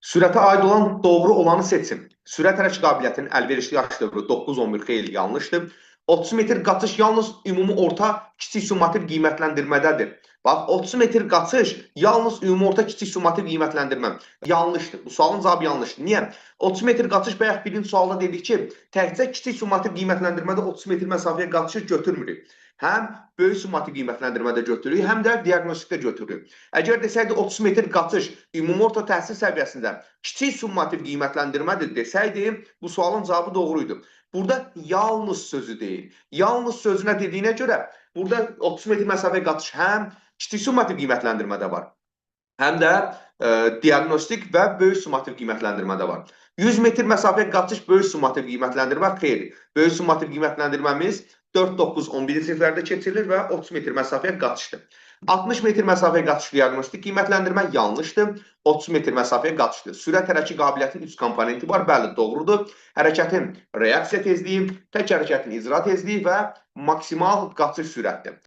Sürətə aid olan doğru olanı seçin. Sürət hərəkət qabiliyyətinin əlverişli yaş dövrü 9-11 xeyli yanlışdır. 30 metr qaçış yalnız ümumi orta kiçik summativ qiymətləndirmədədir. Bax, 30 metr qaçış yalnız ümumi orta kiçik summativ qiymətləndirmə. Yanlışdır. Bu sualın cavabı yanlışdır. Niyə? 30 metr qaçış bayaq birinci sualda dedik ki, təkcə kiçik summativ qiymətləndirmədə 30 metr məsafəyə qaçışı götürmürük. Həm böyük summativ qiymətləndirmədə götürürük, həm də diaqnostikdə götürürük. Əgər desəydi 30 metr qaçış ümumi orta təhsil səviyyəsində kiçik summativ qiymətləndirmədir desəydi, bu sualın cavabı doğru idi. Burada yalnız sözü deyil. Yalnız sözünə dediyinə görə burada 30 metr məsafəyə qaçış həm kiçik summativ qiymətləndirmədə var, həm də diaqnostik və böyük summativ qiymətləndirmədə var. 100 metr məsafəyə qaçış böyük summativ qiymətləndirmə xeyr. Böyük summativ qiymətləndirməmiz 4, 9, 11 siniflərdə keçirilir və 30 metr məsafəyə qaçışdır. 60 metr məsafəyə qaçış diaqnostik qiymətləndirmə yanlışdır. 30 metr məsafəyə qaçışdır. Sürət hərəkət qabiliyyətinin 3 komponenti var. Bəli, doğrudur. Hərəkətin reaksiya tezliyi, tək hərəkətin icra tezliyi və maksimal qaçış sürəti.